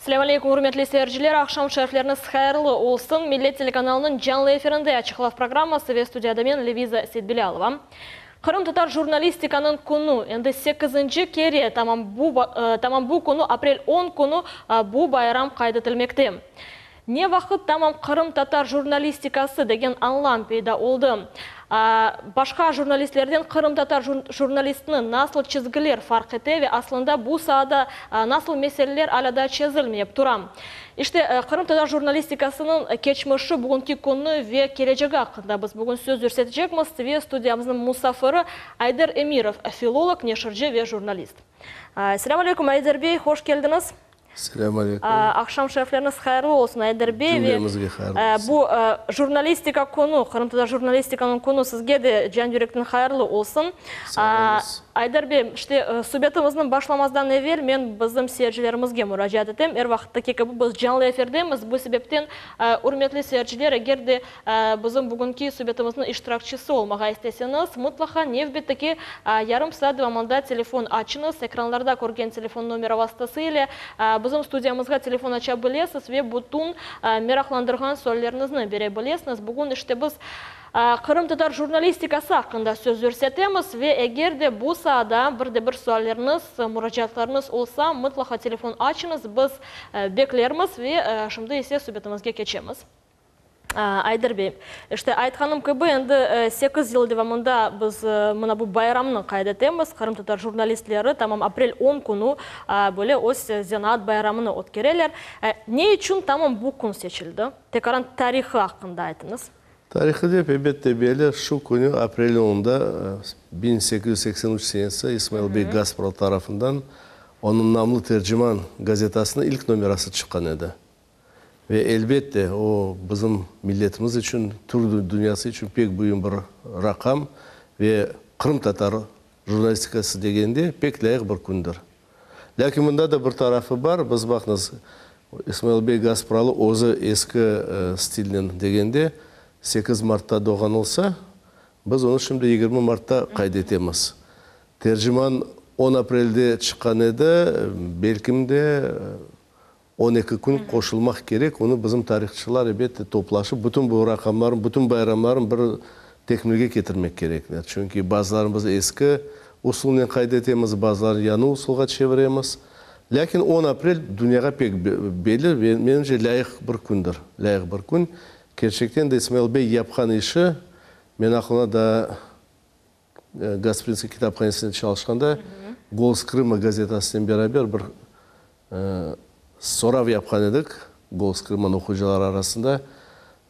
Selâm aleykum, ürmetli seyirciler, aqşam şerifleriñiz hayırlı olsun. Millet telekanalınıñ canlı efirinde Açıq laf programması ve studiyada men, Leviza Seytbilâlova. Qırımtatar jurnalistikanıñ künü endi sekizinci kere tamam bu tamam bu künü, aprel 10 künü bu bayram qayd etilmekte. Ne vaqıt tamam qırımtatar jurnalistikası degen añlam peyda oldı? Başqa jurnalistlerden qırımtatar jurnalistini nasıl çizgiler farq ete ve aslında bu saada nasıl meseleler alâ daa çezilmeyip tura? İşte, qırımtatar jurnalistikasınıñ keçmişi, bugünki künü ve kelecegi aqqında biz bugün söz yürsetecekmiz ve studiyamıznıñ musafiri Ayder Emirov, filolog, neşirci ve jurnalist. Selâm aleyküm, Ayder bey, hoş keldiñiz. Selâm aleyküm. Aqşam şerifleriñiz hayırlı olsun, Ayder bey. Cümlemizge hayırlı olsun. Bu jurnalistika künü, qırımtatar jurnalistikanıñ künü sizge de can-yürekten hayırlı olsun. Sağ oluñız. Ayder bey, işte, subetimizniñ başlamazdan evel men bizim seyircilerimizge muracaat etem. Er vaqıttaki kibi biz canlı efirdemiz. Bu sebepten, ürmetli seyirciler, eger de Bizim bugünki subetimizniñ iştirakçisi olmağa isteseñiz, mıtlaqa nevbetteki yarım saat devamında telefon açıñız, ekranlarda körgen telefon nomeri vastası ile bizim studiyamızğa telefon aça bilesiz ve bütün meraqlandırğan sualleriñizni bere bilesiñiz. Bugün işte biz qırımtatar jurnalistikası aqqında söz yürsetemiz ve eger de bu saada bir de bir sualleriñiz, muracaatlarıñız olsa, mıtlaqa telefon açıñız, biz beklermiz ve şimdi ise subetimizge keçemiz. Ayder bey, işte aytqanım kibi, endi sekiz yıl devamında biz mına bu bayramnı qayd etemiz. Qırımtatar jurnalistleri tamam aprel 10 künü böyle öz zenaat bayramını ötkereler. Ne içün tamam bu kün seçildi? Tekaran tarihı aqqında aytıñız. Tarihı dep, elbette, belli, şu künü, aprelniñ onunda, 1883 senesi İsmail bey Gaspralı tarafından onıñ namlı Terciman gazetasınıñ ilk nomerası çıqqan edi. Ve elbette, o, bizim milletimiz içün, türk dünyası içün pek büyüm bir raqam ve qırımtatar jurnalistikası degende pek lâyıq bir kündir. Lâkin mında da bir tarafı bar, biz baqıñız, İsmail bey Gaspralı özü eski stilnen degende 8 martta doğğan olsa, biz onı şimdi 20 martta qayd etemiz. Terciman 10 aprelde çıqqan edi, belkim de, 12 kün qoşulmaq kerek, onı bizim tarihçılar, elbette, toplaşıp, bütün bu raqamlarnı, bütün bayramlarnı bir tekmilge ketirmek kerekler. Çünki bazılarını biz eski usulnen qayd etemiz, bazılarını yañı usulğa çeviremiz. Lâkin 10 aprel dünyağa pek belli ve, menimce, lâyıq bir kündir, lâyıq bir kün. Kerçekten de İsmail bey yapqan işi, men aqlıma daa Gasprinskiy kitaphanesinde çalışqanda Golos Krıma gazetasınen beraber bir sorav yapqan edik Golos Krımanıñ oquyıcıları arasında,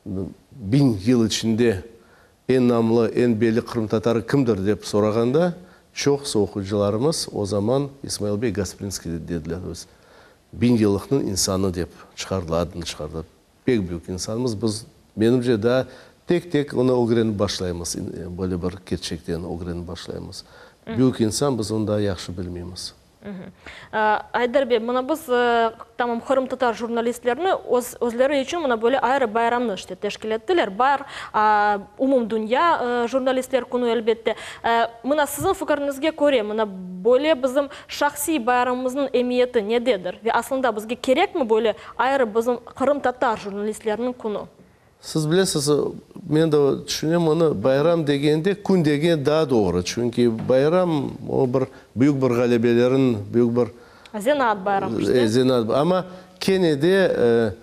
1000 yıl içinde eñ namlı, eñ belli qırımtatarı kimdir dep sorağanda, çoqusı oquyıcılarımız o zaman İsmail bey Gasprinskiy dediler. 1000 yıllıqnıñ insanı dep çıqardılar, adını çıqardılar. Pek büyük insanımız. Biz, menimce, daa tek-tek onı ögrenip başlaymız, böyle bir kerçekten ögrenip başlaymız. Büyük insan, biz onı daa yahşı bilmeymiz. Ayder bey, mına biz tamam qırımtatar jurnalistlerini öz özleri içün mına böyle ayrı bayramnı işte teşkil ettiler. Bar umumdünya jurnalistler künü, elbette. Mına siziñ fikiriñizge köre, mına böyle bizim şahsiy bayramımıznıñ emiyeti nededir? Ve aslında bizge kerekmi böyle ayrı bizim qırımtatar jurnalistleriniñ künü? Siz bilesiz, men de tüşünem onı, bayram degende, kün degen daa doğru. Çünki bayram, o bir büyük bir ğalebelerin, büyük bir. Zenaat bayramı işte. Zenaat, amma kene de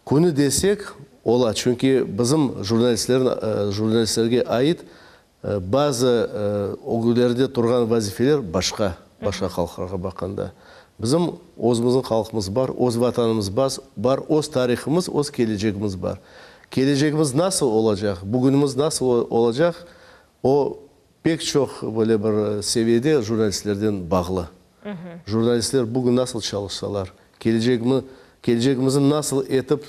künü desek, ola. Çünki bizim jurnalistler, jurnalistlerge ait Bazı ögülerinde turğan vazifeler başqa, başqa halqlarğa baqqanda. Bizim özümizniñ halqımız bar, öz Vatanımız bar, öz tarihımız, öz kelecegimiz bar. Kelecegimiz nasıl olacaq, bugünimiz nasıl olacaq, o, pek çoq böyle bir seviyede jurnalistlerden bağlı. Jurnalistler bugün nasıl çalışsalar, kelecegimizni nasıl etip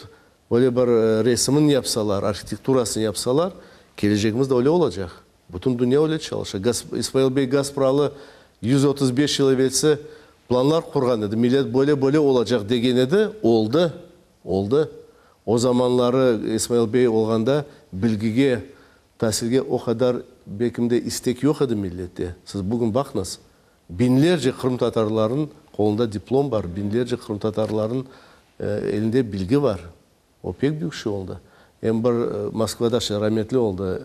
Öyle bir resimini yapsalar, arhitekturasını yapsalar, kelecegimiz de öyle olacaq. Bütün dünya öyle çalışa. İsmail bey Gaspralı 135 yıl evelsi planlar qurğan edi, millet böyle-böyle olacaq degen edi, oldı, oldı. O zamanları İsmail bey olğanda bilgige, tasilge o qadar belkim de istek yoq edi millette. Siz bugün baqıñız, biñlerce qırımtatarlarnıñ qolunda diplom bar, biñlerce qırımtatarlarnıñ. Elinde bilgi bar. O pek büyük şey oldı. Em bir Moskvada şey rametli oldı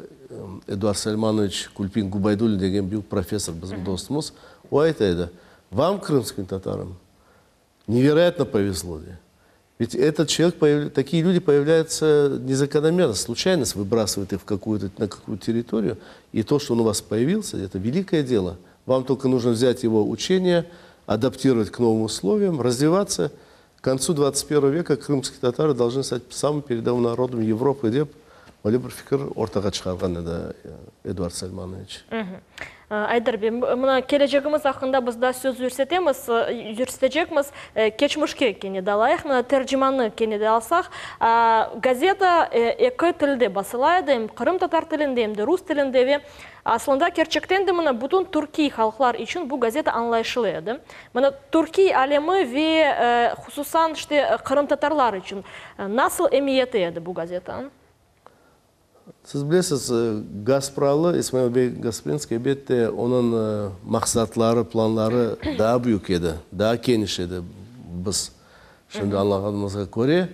Eduard Selmanoviç Külpin Gubaydulin degen büyük professor, bizim dostumız. O ayta edi, Vam, krımskim tatarам, невероятно повезло, dey. Ведь этот человек, такие люди появляются незакономерно, случайность выбрасывает их в какую-то, на какую-то территорию. И то, что он у вас появился, это великое дело. Вам только нужно взять его учение, адаптировать к новым условиям, развиваться. К концу 21 века крымские татары должны стать самым передовым народом Европы, dep öyle bir fikir ortağa çıqarğan edi Eduard Selmanoviç. Ayder bey, mına kelecegimiz aqqında biz daa söz yürsetemiz, yürsetecekmiz. Keçmişke kene dalayıq, mına Tercimannı kene de alsaq. Gazeta eki tilde basıla edi, em qırımtatar tilinde, em de rus tilinde ve aslında kerçekten de mına bütün türkiy halqlar içün bu gazeta añlayışlı edi. Mına türkiy alemi ve hususan işte qırımtatarlar içün nasıl emiyeti edi bu gazetanıñ? Siz bilesiz, Gaspralı, İsmail bey Gasprinskiy, elbette, onıñ maqsatları, planları daa büyük edi, daa keniş edi, biz şimdi añlağanımızğa köre.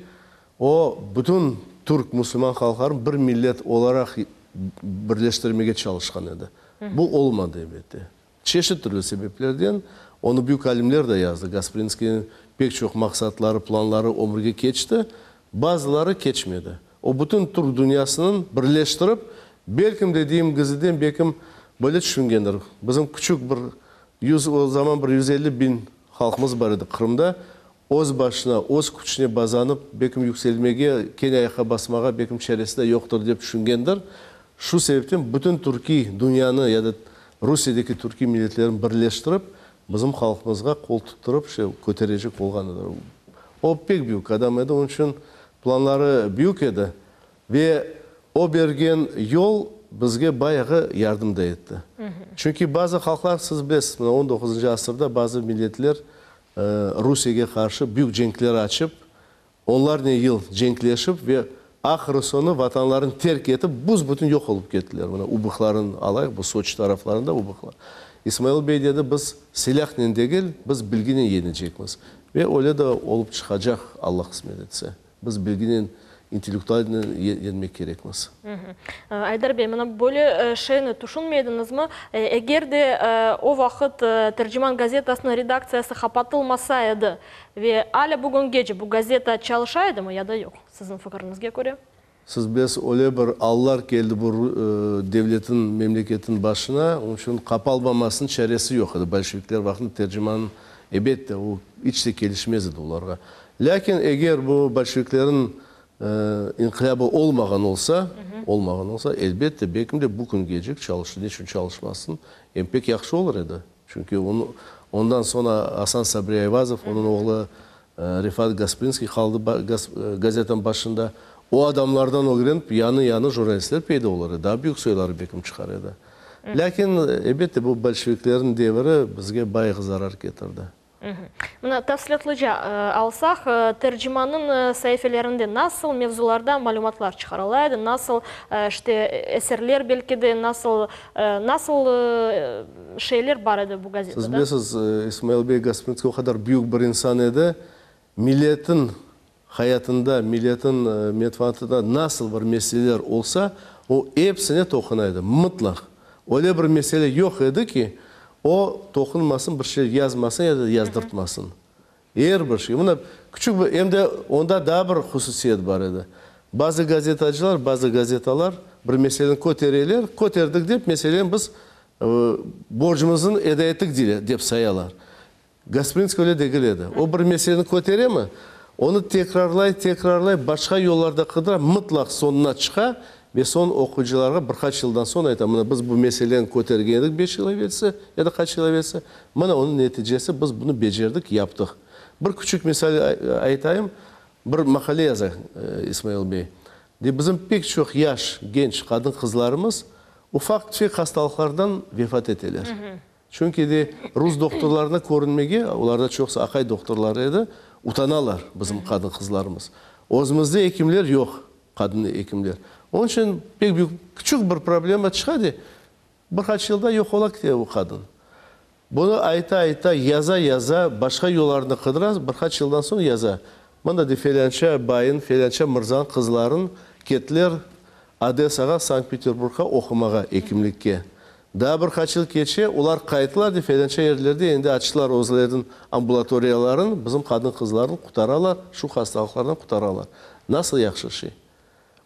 O, bütün türk-musulman halqlarını bir millet olaraq birleştirmege çalışqan edi. Bu olmadı, elbette. Çeşit türlü sebeplerden, onı büyük alimler de yazdı, Gasprinskiyniñ pek çoq maqsatları, planları ömürge keçti, bazıları keçmedi. O bütün türk dünyasınıñ birleştirip, belkim de deyim gizliden, belkim böyle tüşüngendir, bizim küçük bir yüz, o zaman bir 150 biñ halqımız bar edi Qırımda, öz başına, öz küçüne bazanıp, belkim yükselmege, kene ayaqqa basmağa belkim çaresi de yoqtır dep tüşüngendir. Şu sebepten bütün türkiy dünyanı ya da Rusiyedeki türkiy milletlerini birleştirip, bizim halqımızğa qol tuttırıp, şey, köterecek olğan edi. O pek büyük adam edi, onıñ içün planları büyük edi ve o bergen yol bizge bayağı yardım da etti. Çünki bazı halqlar, siz bilesiz, mına on doquzıncı asırda bazı milletler Rusiyege qarşı büyük cenkler açıp, Onlarnen yıl cenkleşip ve ahırı soñu vatanlarını terk etip, büs-bütün yoq olıp kettiler. Mına ubıhlarnı alayıq, bu Soçi taraflarında ubıhlar. İsmail bey dedi, biz silâhnen degil, biz bilginen yeñecekmiz. Ve öyle de olıp çıqacaq, Alla qısmet etse. Biz bilginen, intellektualnen yeñmek kerekmiz. Aydar bey, mına böyle şeyni tüşünmediñizmi? Eger de o vaqıt Terciman gazetasınıñ redaktsiyası qapatılmasa edi, Ve alâ bugüngece bu gazeta çalışa edimi ya da yoq, siziñ fikiriñizge köre? Siz bilesiz, öyle bir allar keldi bu devletin, memleketin başına, onıñ içün qapalmamasınıñ çaresi yoq edi. Bolşevikler vaqtında Terciman, ebette, o iç de kelişmez edi olarğa. Lâkin eger bu bolşeviklerin inqilâbı olmağan olsa, olmağan olsa, elbette, belkim de bu küngecek çalışır. Neçün çalışmasın? Em pek yahşı olur edi. Çünki ondan soñ Asan Sabri Ayvazov, onıñ oğlu Refat Gasprinskiy qaldı gazetanıñ başında. O adamlardan ögrenip, yañı-yañı jurnalistler peyda olur edi, daa büyük soyları belkim çıqar edi. Lâkin, elbette, bu bolşeviklerniñ deviri bizge bayağı zarar ketirdi. Mına, tafsilâtlıca alsaq, Tercimannıñ saifelerinde nasıl mevzularda malümatlar çıqarıla edi, nasıl, işte, eserler belki de, nasıl, nasıl şeyler bar edi bu gazetada? Siz bilesiz, İsmail bey Gasprinskiy o qadar büyük bir insan edi, milletin hayatında, milletin menfaatında nasıl bir meseleler olsa, o epsine toquna edi, mıtlaq. Öyle bir mesele yoq edi ki, o toqunmasın, bir şey yazmasın ya da yazdırtmasın. Er bir şey. Mına küçük bir, em de onda daa bir hususiyet bar edi. Bazı gazetacılar, bazı gazetalar bir meseleni kötereler, köterdik dep, meseleni biz borcumıznı eda ettik deyler, dep sayalar. Gasprinskiy öyle degil edi. O bir meseleni köteremi, onı tekrarlay, tekrarlay, başqa yollarda qıdıra, mıtlaq soñuna çıqa ve soñ oquyıcılarğa bir qaç yıldan soñ ayta, mına biz bu meseleni kötergen edik beş yıl evelsi ya da qaç yıl evelsi, mına onıñ neticesi, biz bunı becerdik, yaptıq. Bir küçük misal aytayım, bir maqale yaza İsmail bey, dey, bizim pek çoq yaş, genç qadın-qızlarımız ufaq-tüfek hastalıqlardan vefat eteler. Çünki de rus dohturlarına körünmege, olarda çoqusı aqay dohturları edi, utanalar bizim qadın-qızlarımız. Özümizde ekimler yoq, qadın ekimler. Onıñ içün pek büyük, küçük bir problema çıqa de, bir qaç yılda yoq ola kete o qadın. Bunı ayta-ayta, yaza-yaza, başqa yollarnı qıdıra, bir qaç yıldan soñ yaza. Mında de felânça bayın, felânça mırzanıñ qızların kettiler Odessağa, Sankt-Peterburgğa oqumağa, ekimlikke. Daa bir qaç yıl keçe, olar qayttılar de felânça yerlerde endi açtılar özleriniñ ambulatoriyaların, bizim qadın-qızlarnı qutaralar, şu hastalıqlardan qutaralar. Nasıl yahşı şey!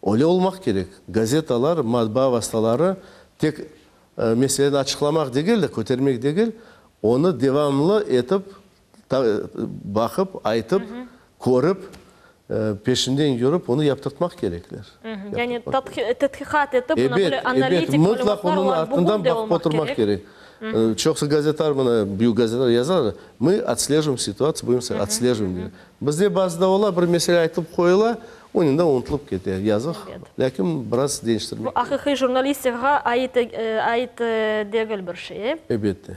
Öyle olmaq kerek. Gazetalar, matbaa vastaları tek meseleni açıqlamaq degil de, kötermek degil, onı devamlı etip baqıp, aytıp, körip, peşinden yürip, onı yaptırtmaq kerekler. Yani tedqiqat etip, mına böyle analitik malümatlar olar bugün de olmaq kerek. Çoqusı gazetalar, mına büyük gazetalar yazalar, mı otslejivayem situatsiyu, budem otslejivayem deyler. Bizde bazıda ola, bir mesele aytılıp qoyula, onen de unutılıp kete. Yazıq, lâkin biraz deñiştirmek kerek. Bu aqiqiy jurnalistikağa ait ait degil bir şey, e? Elbette.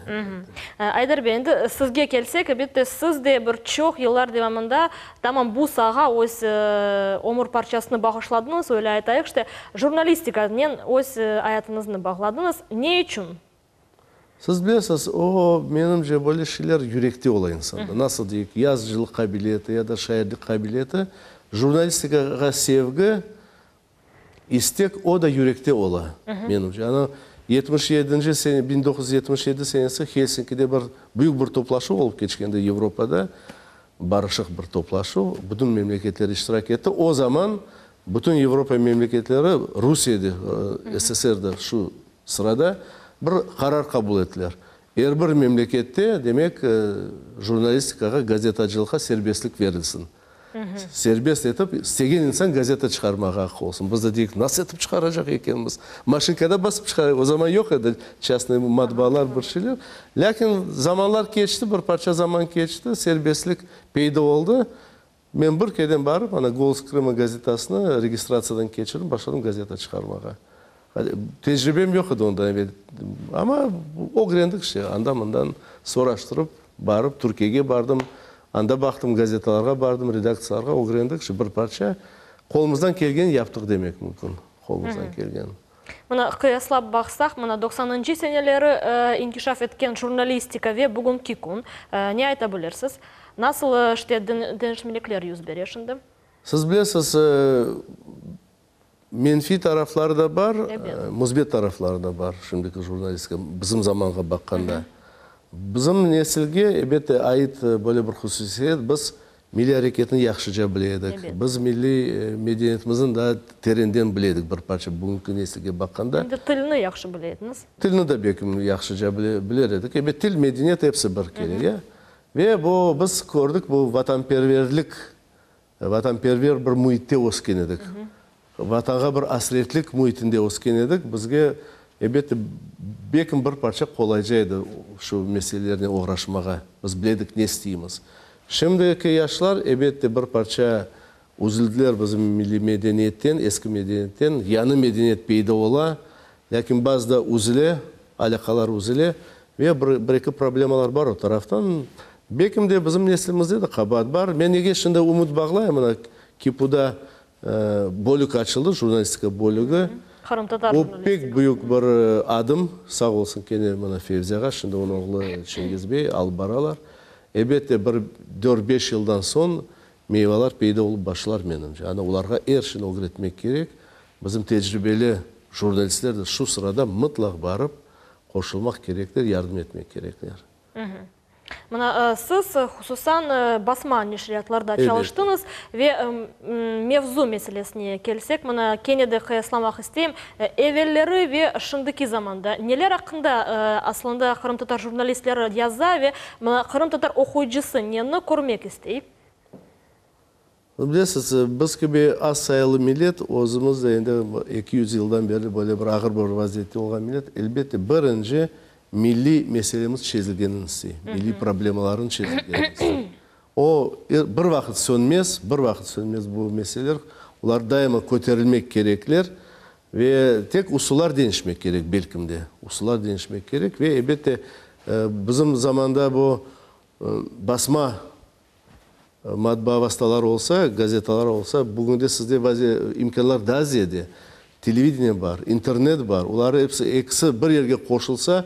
Ayder bey, endi sizge kelsek, elbette, siz de bir çoq yıllar devamında tamam bu saağa öz ömür parçasını bağışladıñız, öyle aytayıq, işte, jurnalistikanen öz ayatıñıznı bağladıñız. Ne içün? Siz bilesiz, o, menimce, böyle şeyler yürekte ola insanda. Nasıl deyik, yazıcılıq qabiliyeti ya da şairlik qabiliyeti, jurnalistikağa sevgi, istek, o da yürekte ola, menimce. Ana, 77-nci sene, 1977 senesi Helsinkide bir büyük bir toplaşuv olıp keçkende Avropada, barışıq bir toplaşuv, bütün memleketler iştirak etti. O zaman bütün Avropa memleketleri, Rusiye de, SSR de şu sırada, bir qarar qabul ettiler. Er bir memlekette, demek, jurnalistikağa, gazetacılıqqa serbestlik verilsin. Serbest etip, istegen insan gazeta çıqarmağa aqqı olsun. Biz de deyik, nasıl etip çıqaracaq ekenmiz? Maşinkada basıp çıqar, o zaman yoq edi çastnıy matbaalar, bir şeyler. Lâkin zamanlar keçti, bir parça zaman keçti, serbestlik peyda oldı. Men bir kereden barıp, ana, Golos Krıma gazetasını registratsiyadan keçirdim, başladım gazeta çıqarmağa. Tecribem yoq edi ondan evel, amma ögrendik işte, anda-mından soraştırıp, barıp, Türkiyege bardım, anda baqtım, gazetalarğa bardım, redaktsiyalarğa, ögrendik işte bir parça. Qolumızdan kelgeni yaptıq demek mümkün, qolumızdan kelgeni. Mına, qıyaslap baqsaq, mına, doqsanıncı seneleri inkişaf etken jurnalistika ve bugünki kün, ne ayta bilirsiz? Nasıl, işte, deñişmelikler yüz bere şimdi? Siz bilesiz, menfiy tarafları da bar, müsbet tarafları da bar şimdiki jurnalistika, bizim zamanğa baqqanda. Bizim nesilge, elbette, ait böyle bir hususiyet, biz milliy areketni yahşıca bile edik. Biz milliy medeniyetimizni daa terenden bile edik bir parça bugünki nesilge baqqanda. Em de tilni yahşı bile ediñiz. Tilni de belki yahşıca biler edik. Ebet, til, medeniyet episi bir kele, ya. Ve bu, biz kördik, bu vatanperverlik, vatanperver bir müitte ösken edik. Vatanğa bir asretlik müitinde ösken edik. Bizge, elbette, belkim bir parça qolayca edi şu meselelernen oğraşmağa. Biz bile edik ne isteymiz. Şimdiki yaşlar, elbette, bir parça üzüldiler bizim milliy medeniyetten, eski medeniyetten. Yañı medeniyet peyda ola, lâkin bazıda üzüle, alâqalar üzüle ve bir-eki problemalar bar o taraftan. Belkim de bizim neslimizde de qabaat bar. Men nege şimdi ümüt bağlayım, mına, KİPUda bölük açıldı, jurnalistika bölügi. Qırımtatar Bu pek büyük bir adım. Sağ olsun kene mına Fevziağa, şimdi onıñ oğlu Çingiz bey alıp baralar. Elbette, bir dört-beş yıldan soñ meyvalar peyda olıp başlar, menimce. Ana, olarğa er şeyni ögretmek kerek. Bizim tecribeli jurnalistler de şu sırada mıtlaq barıp qoşulmaq kerekler, yardım etmek kerekler. Mına siz, hususan, basma neşriyatlarda çalıştıñız ve mevzu meselesine kelsek, mına kene de qıyaslamaq isteyim, evelleri ve şimdiki zamanda neler aqqında aslında qırımtatar jurnalistleri yaza ve mına qırımtatar oquyıcısı neni körmek istey? Bilesiz, biz kibi az sayılı millet, özümiz de endi 200 yıldan berli böyle bir ağır bir vaziyette olğan millet, elbette, birinci milliy meselemiz çezilgenini istey, milliy problemalarnıñ çezilgenini istey. O, bir vaqıt sönmez, bir vaqıt sönmez bu meseleler, olar daima köterilmek kerekler ve tek usullar deñişmek kerek, belkim de, usullar deñişmek kerek ve, elbette, bizim zamanda bu basma matbaa vastaları olsa, gazetalar olsa, bugün de sizde bazı imkânlar daa ziyade. Televideniye bar, internet bar, olar episi, ekisi bir yerge qoşulsa,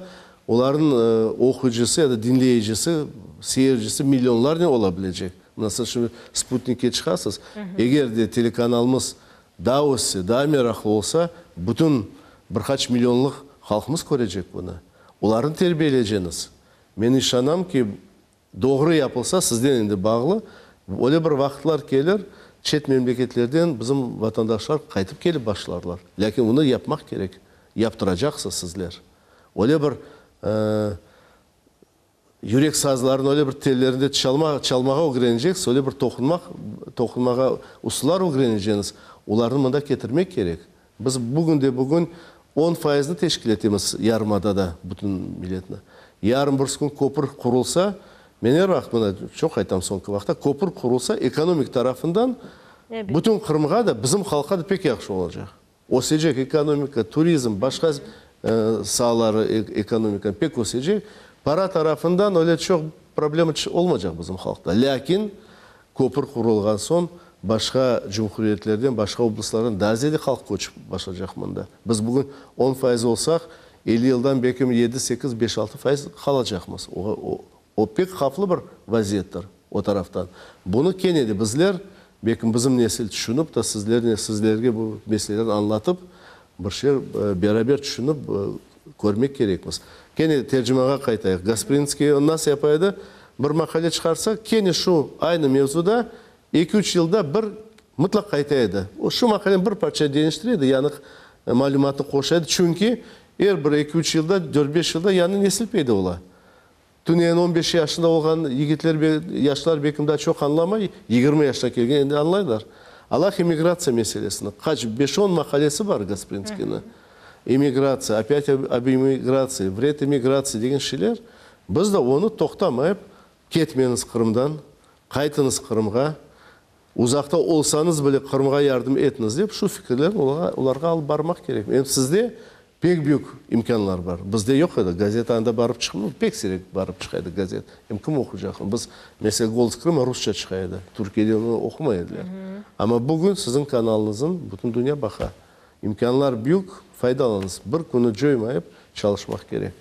olarnıñ oquyıcısı ya da diñleyicisi, seyircisi millionlarnen ola bilecek. Mına siz şimdi sputnikke çıqasız. Eger de telekanalımız daa össe, daa meraqlı olsa, bütün bir qaç millionlıq halqımız körecek bunı. Olarnı terbiyeleyceñiz. Men işanam ki, doğru yapılsa, sizden endi bağlı, öyle bir vaqıtlar kelir, çet memleketlerden bizim vatandaşlar qaytıp kelip başlarlar. Lâkin bunı yapmaq kerek. Yaptıracaqsız sizler. Öyle bir yürek sazlarını öyle bir tellerinde çalma, çalmağa ögreneceksiz, öyle bir toqunmaq, toqunmağa usullar ögreneceñiz, olarnı mında ketirmek kerek. Biz bugünde-bugün on fayıznı teşkil etemiz yarımadada bütün milletni. Yarın birisi kün köpür qurulsa, men er vaqıt mına çoq aytam soñki vaqıtta, köpür qurulsa, ekonomik tarafından bütün Qırımğa da, bizim halqqa da pek yahşı olacaq. Ösecek ekonomika, turizm, başqa saaları ekonomikanıñ pek ösecek. Para tarafından öyle çoq problema olmaycaq bizim halqta. Lâkin köpür qurulğan soñ başqa cumhuriyetlerden, başqa oblastlardan daa ziyade halq köçip başlaycaq mında. Biz bugün 10% olsaq, 50 yıldan belki yedi, sekiz, beş, 6% qalacaqmız. O pek havflı bir vaziyettir o taraftan. Bunı kene de bizler, belki bizim nesil tüşünip ta sizlernen, sizlerge bu meselelerni añlatıp, bir şeyler beraber tüşünip körmek kerekmiz. Kene tercimanğa qaytayıq. Gasprinskiy onı nasıl yapa edi? Bir maqale çıqarsa, kene şu aynı mevzuda eki-üç yılda bir mıtlaq qayta edi. O şu maqaleni bir parça deñiştire edi, yañı malümatnı qoşa edi. Çünki er bir eki-üç yılda, dört-beş yılda yañı nesil peyda ola. Tünevin on beş yaşında olğan yigitler, yaşlar belkim daa çoq añlamay, 20 yaşına kelgen endi añlaylar. Allah emigratsiya meselesini, qaç, beş-on maqalesi bar Gasprinskiyniñ. Emigratsiya, opять об эмиграции, вред эмиграции degen şeyler. Biz de onı toqtamayıp, ketmeñiz Qırımdan, qaytıñız Qırımğa, uzaqta olsañız bile Qırımğa yardım etiñiz dep şu fikirlerni olarğa alıp barmaq kerek. Em sizde pek büyük imkânlar bar. Bizde yoq edi. Gazeta anda barıp çıqmay, pek siyrek barıp çıqa edi gazet. Em kim oquycaq? Biz, meselâ, Golos Krıma rusça çıqa edi. Türkiyede onı oqumay ediler. Amma bugün siziñ kanalıñıznı bütün dünya baqa. İmkânlar büyük, faydalanıñız. Bir künü coymayıp çalışmaq kerek.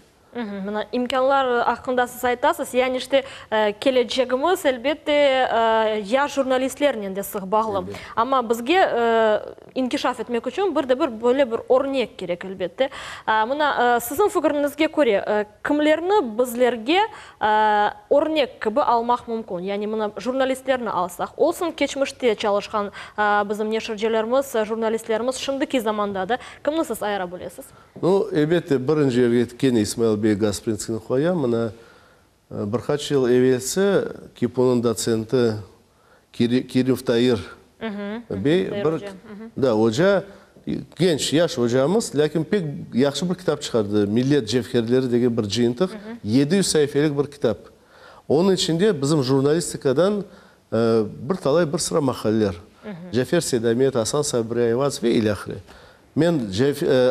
Mına imkânlar aqqında siz aytasız, yani işte kelecegimiz, elbette, yaş jurnalistlernen de sıq bağlı. Amma bizge inkişaf etmek içün bir de bir böyle bir örnek kerek, elbette. Mına siziñ fikiriñizge köre, kimlerni bizlerge örnek kibi almaq mümkün? Yani mına jurnalistlerni alsaq, olsun keçmişte çalışqan bizim neşircilerimiz, jurnalistlerimiz, şimdiki zamanda da kimni siz ayıra bilesiz? Nu, elbette, birinci yerge kene İsmail bey Gasprinskiyni qoyam. Mına, bir qaç yıl evelsi KİPUnıñ dotsenti Kerimov Tair bey bir, da, oca, genç, yaş ocamız, lâkin pek yahşı bir kitap çıqardı, Millet cevherleri degen bir cıyıntıq, 700 saifelik bir kitap. Onıñ içinde bizim jurnalistikadan bir talay, bir sıra maqaleler. Cafer Seydamet, Asan Sabri Ayvaz ve ilâhre. Men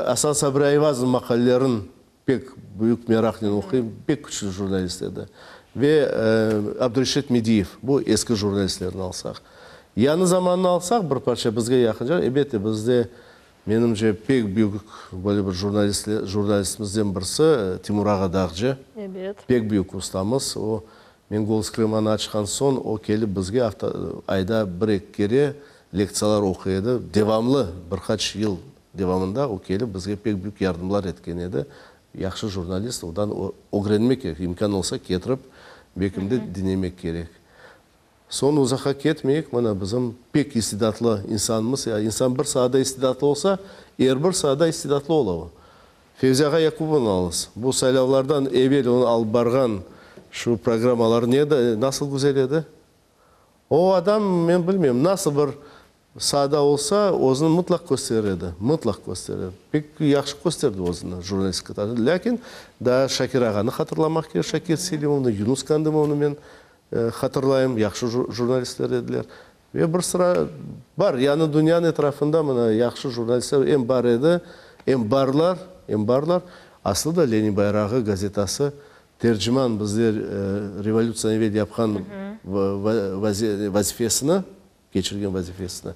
Asan Sabri Ayvaznıñ maqalelerin pek büyük meraqnen oquyım, pek küçlü jurnalist edi. Ve Abdureşit Mediyev, bu eski jurnalistlerni alsaq. Yañı zamannı alsaq, bir parça bizge yaqınca, elbette, bizde, menimce, pek büyük böyle bir jurnalistimizden birisi Timur ağa Dağcı. Pek büyük ustamız. O, men Golos Krımanı açqan soñ, o kelip bizge afta, ayda bir-eki kere lektsiyalar oquy edi. Devamlı bir qaç yıl devamında o kelip bizge pek büyük yardımlar etken edi. Yahşı jurnalist, odan ögrenmek kerek, imkân olsa ketirip, belkim de diñlemek kerek. Soñ uzaqqa ketmeyik, mına bizim pek istidatlı insanımız, ya insan bir saada istidatlı olsa, er bir saada istidatlı ola o. Fevzi ağa Yakubovnı alıñız. Bu saylavlardan evel onı alıp barğan şu programmaları ne edi, nasıl güzel edi. O adam, men bilmeyim, nasıl bir saada olsa, özüni mıtlaq kösterir edi, mıtlaq kösterir. Pek yahşı kösterdi özüni jurnalistikada. Lâkin daa Şakir ağanı hatırlamaq kerek, Şakir Selimovnı, Yunus Kandımovnı men hatırlayım, yahşı jurnalistler ediler. Ve bir sıra bar, yani dünyanıñ etrafında mına yahşı jurnalistler em bar edi, em barlar, em barlar. Aslı da Lenin bayrağı gazetası, Terciman bizler revolütsiyadan evel yapqan vazifesini, keçirgen vazifesini,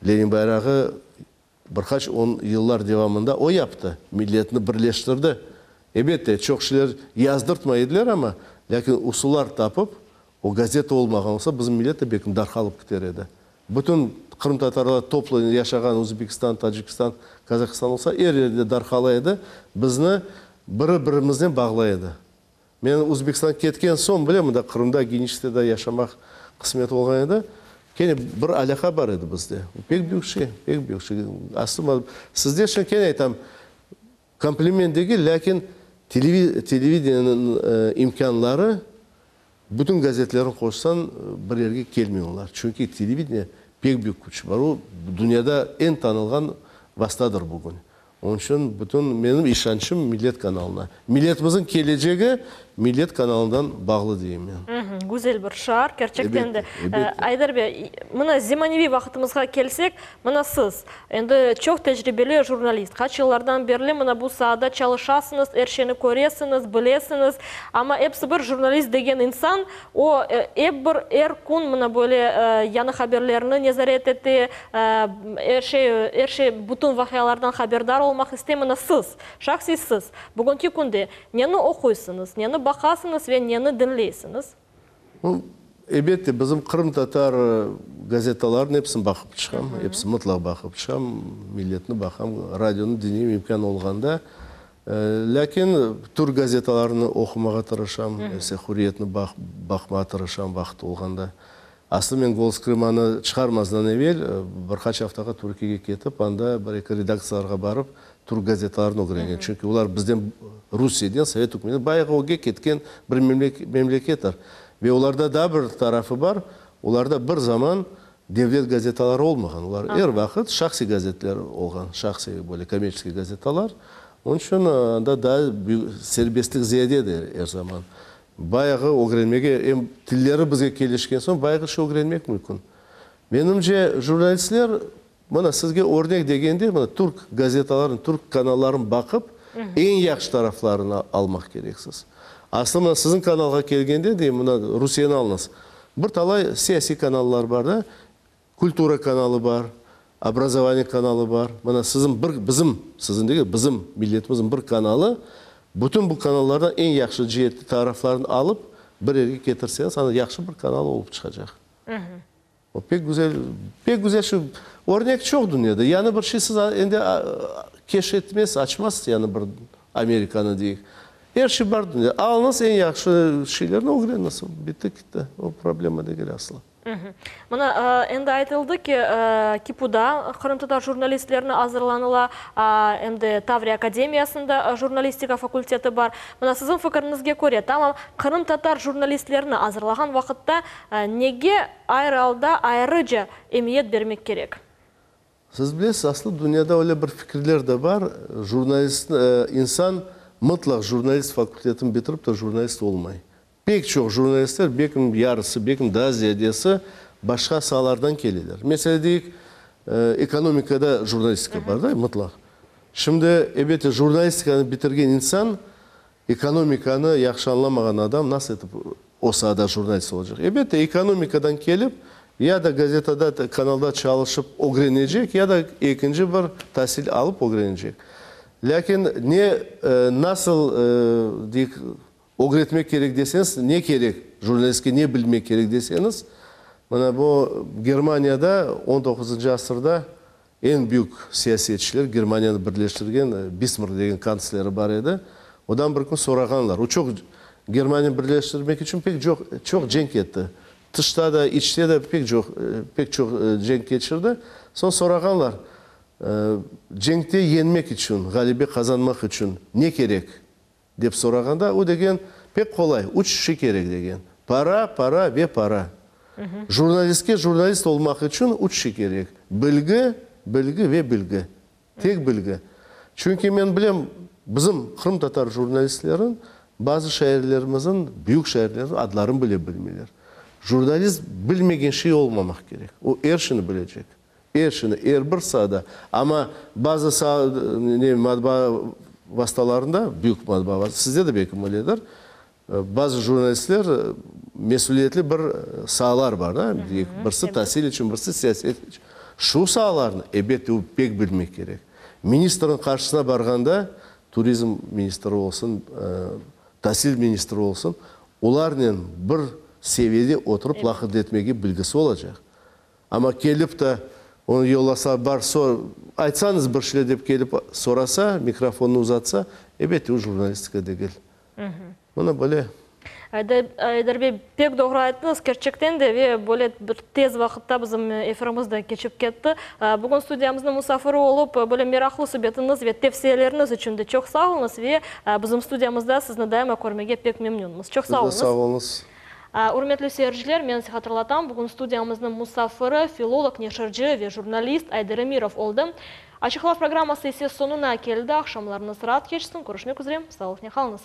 Lenin bayrağı bir qaç on yıllar devamında o yaptı, milletni birleştirdi. Elbette, çoq şeyler yazdırtmay ediler amma, lâkin usullar tapıp, O gazeta olmağan olsa, bizim millet de belkim darqalıp kiter edi. Bütün qırımtatarlar toplu yaşağan Özbekistan, Tacikistan, Qazahistan olsa, er yerde darqala edi, bizni biri-birimiznen bağlay edi. Men Özbekistanğa ketken soñ bile mında Qırımda, Geniçeskte yaşamaq qısmet olğan edi. Kene bir alâqa bar edi bizde. Pek büyük şey, pek büyük şey. Aslı sizde şimdi kene aytam, kompliment degil, lâkin televideniyenıñ imkânları bütün gazetlerni qoşsañ bir yerge kelmey olar. Çünki televideniye pek büyük küç bar. O, dünyada eñ tanılğan vastadır bugün. Onıñ içün bütün menim işançım Millet kanalına. Milletimizniñ kelecegi Millet kanalından bağlı deyim men. Güzel bir şiar, kerçekten de. Ayder bey, mına zemaneviy vaqıtımızğa kelsek, mına siz, endi çoq tecribeli jurnalist, qaç yıllardan berli mına bu saada çalışasıñız, er şeyni köresiñiz, bilesiñiz, amma episi bir jurnalist degen insan, o, ep bir er kün mına böyle yañı haberlerni nezaret ete, er şey, er şey, bütün vaqialardan haberdar olmaq istey. Mına siz, şahsiy siz, bugünki künde neni oquysıñız, neni baqasıñız ve neni diñleysiñiz? Elbette, bizim qırımtatar gazetalarınıñ episini baqıp çıqam, episini mıtlaq baqıp çıqam, Milletni baqam, radionı diñleyim imkân olğanda. Lâkin türk gazetalarını oqumağa tırışam, ise Hürriyetni baqmağa tırışam vaqıt olğanda. Aslı men Golos Krımanı çıqarmazdan evel bir qaç aftağa Türkiyege ketip, anda bir-eki redaktsiyalarğa barıp, türk gazetalarını ögrengen. Çünki olar bizden, Rusiyeden, Sovet ükümetinden bayağı ögge ketken bir memlekettir. Ve olarda daa bir tarafı bar, olarda bir zaman devlet gazetaları olmağan, olar er vaqıt şahsiy gazetler olğan, şahsiy böyle kommerçeskiy gazetalar. Onıñ içün anda daa büyük serbestlik ziyadedir er zaman. Bayağı ögrenmege, em tilleri bizge kelişken soñ bayağı şey ögrenmek mümkün. Menimce, jurnalistler, mına sizge örnek degende, mına türk gazetalarını, türk kanallarını baqıp, eñ yahşı taraflarını almaq kereksiz. Aslı mına siziñ kanalğa kelgende, deyim, mına Rusiyeni alıñız. Bir talay siyasiy kanallar bar da, kultura kanalı bar, obrazovaniye kanalı bar. Mına siziñ bir, bizim, siziñ degil, bizim milletimizniñ bir kanalı, bütün bu kanallardan eñ yahşı ceetli taraflarını alıp, bir yerge ketirseñiz, ana yahşı bir kanal olıp çıqacaq. O pek güzel, pek güzel şu örnek çoq dünyada. Yañı bir şey siz endi keşf etmezsiz, açmazsız yañı bir Amerikanı deyik. Er şey bar dünyada. Alıñız eñ yahşı şeylerni ögreniñiz. Bitti, kitti. O problema degil aslı. Mına, endi aytıldı ki, KİPUda qırımtatar jurnalistlerni azırlanıla, em de Tavriya akademiyasında jurnalistika fakulteti bar. Mına, siziñ fikiriñizge köre, tamam qırımtatar jurnalistlerni azırlağan vaqıtta nege ayrı alda ayrıca emiyet bermek kerek? Siz bilesiz, aslı dünyada öyle bir fikirler de bar, jurnalist, insan mıtlaq jurnalist fakultetini bitirip de jurnalist olmay. Pek çoq jurnalistler, belkim yarısı, belkim daa ziyadesi başqa saalardan keleler. Meselâ, deyik, ekonomikada jurnalistika bar da, mıtlaq. Şimdi, elbette, jurnalistikanı bitirgen insan Ekonomikanı yahşı añlamağan adam nasıl etip o saada jurnalist olacaq? Elbette, ekonomikadan kelip, ya da gazetada, kanalda çalışıp ögrenecek, ya da ekinci bir tasil alıp ögrenecek. Lâkin ne, nasıl, deyik, ögretmek kerek deseñiz, ne kerek, jurnalistke ne bilmek kerek deseñiz, mına bu Germaniyada on doquzıncı asırda Eñ büyük siyasetçiler, Germaniyanı birleştirgen Bismark degen kantsleri bar edi. Odan bir kün sorağanlar. O çoq Germaniyanı birleştirmek içün pek çoq çoq cenk etti. Tışta da, içte de pek çoq pek çoq cenk keçirdi. Soñ sorağanlar, Cenkte yeñmek içün, ğalebe qazanmaq içün ne kerek? Dep sorağanda, o degen, Pek qolay, üç şey kerek, degen, Para, para ve para. Jurnalistke jurnalist olmaq içün üç şey kerek, bilgi, bilgi ve bilgi. Tek bilgi. Çünki men bilem, bizim qırımtatar jurnalistlerin bazı şairlerimizin, büyük şairlerimizin adlarını bile bilmeyler. Jurnalist bilmegen şey olmamaq kerek. O er şeyni bilecek. Er şeyni, er bir saada. Amma bazı saa, ne, matbaa vastalarında, büyük matbaa, sizde de belki öyledir, bazı jurnalistler mesüliyetli bir saalar bar, da, deyik, birisi tasil içün, birisi siyaset içün. Şu saalarnı, elbette, o pek bilmek kerek. Ministrniñ qarşısına barğanda, turizm ministri olsun, tasil ministri olsun, olarnen bir. seviyede oturıp laqırdı etmege bilgisi olacaq. Amma kelip de onı yollasa, bar sor, aytsañız bir şeyler dep kelip sorasa, mikrofonnı uzatsa, ebette, o jurnalistika degil. Mına böyle. Ayder bey, pek doğru ayttıñız, kerçekten de, ve böyle bir tez vaqıtta bizim efirimiz de keçip ketti. Bugün studiyamıznıñ musafiri olıp, böyle meraqlı subetiñiz ve tevsiyeleriñiz içün de çoq sağ oluñız ve bizim studiyamızda sizni daima körmege pek memnünmiz. Çoq sağ oluñız. Siz de sağ oluñız. Ürmetli seyirciler, men size hatırlatam, bugün studiyamıznıñ musafiri, filolog, neşirci ve jurnalist Ayder Emirov oldı. Açıq laf programması ise soñuna keldi. Aqşamlarıñız raat keçsin. Körüşmek üzre. Sağlıqnen qalıñız.